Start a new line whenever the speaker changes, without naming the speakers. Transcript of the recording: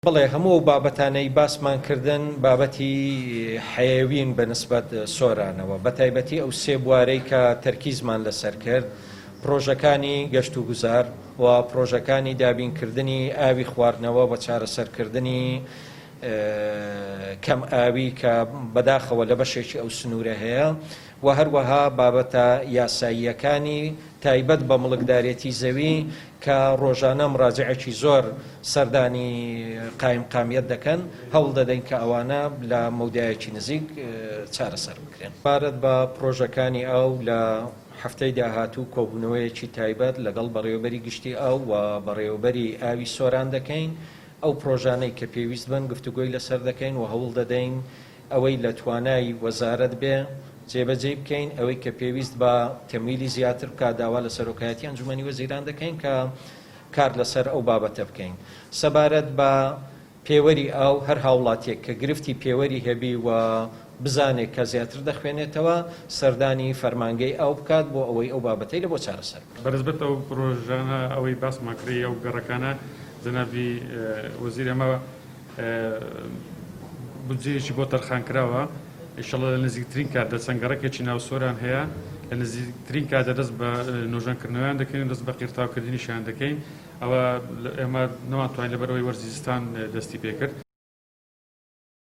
بەڵێ هەموو ئەو بابەتانەی باسمان کردن بابەتی حەیەوین بە نسبەت سۆرانەوە، بەتایبەتی ئەو سێ بوارەی کە تەرکیزمان لەسەر کرد، پڕۆژەکانی گەشتوگوزار و پڕۆژەکانی دابینکردنی ئاوی خواردنەوە و چارەسەرکردنی کەم ئاوی کە بەداخەوە لە بەشێکی ئەو سنوورە هەیە و هەروەها بابەتە یاساییەکانی تایبەت بە مڵکدارێتی زەوی کە ڕۆژانە مڕاجعێکی زۆر سەردانی قایمقامیەت دەکەن، هەوڵ دەدەین کە ئەوانە لە مەودایەکی نزیک چارەسەر بکرێن. سەبارەت بە پڕۆژەکانی ئاو لە هەفتەی داهاتوو کۆبوونەوەیەکی تایبەت لەگەڵ بەڕێوەبەری گشتی ئاو و بەڕێوەبەری ئاوی سۆران دەکەین، ئەو پڕۆژانەی کە پێویست بن گفتوگۆی لەسەر دەکەین و هەوڵ دەدەین ئەوەی لە توانای وەزارەت بێ جێبەجێی بکەین، ئەوەی کە پێویست بە تەمویلی زیاتر بکات داوا لە سەرۆکایەتی ئەنجومەنی وەزیران دەکەین کە کار لەسەر ئەو بابەتە بکەین. سەبارەت بە پێوەری ئاو، هەر هاوڵاتیەک کە گرفتی پێوەری هەبی و بزانێ کە زیاتر دەخوێنێتەوە، سەردانی فەرمانگەی ئاو بکات بۆ ئەوەی ئەو بابەتەی لە بۆ چارەسەر بکرێت.
بەنسبەت ئەو پرۆژانە ئەوەی باسمان کردی ئەو گەڕەکانە جەنابی وەزیر ئەمە بودجەیەکی بۆ تەرخان کراوە ئیشەڵا لە نزیکترین کاتدا چەند گەڕەکێکی ناو سۆران هەیە لە نزیکترین کاتدا دەست بە نۆژەنکردنەوەیان دەکەین و دەست بە قیرتاوکردنیشیان دەکەین ئەوە ئێمە نەمانتوانی لەبەرئەوەی وەرزی زستان دەستی پێکرد.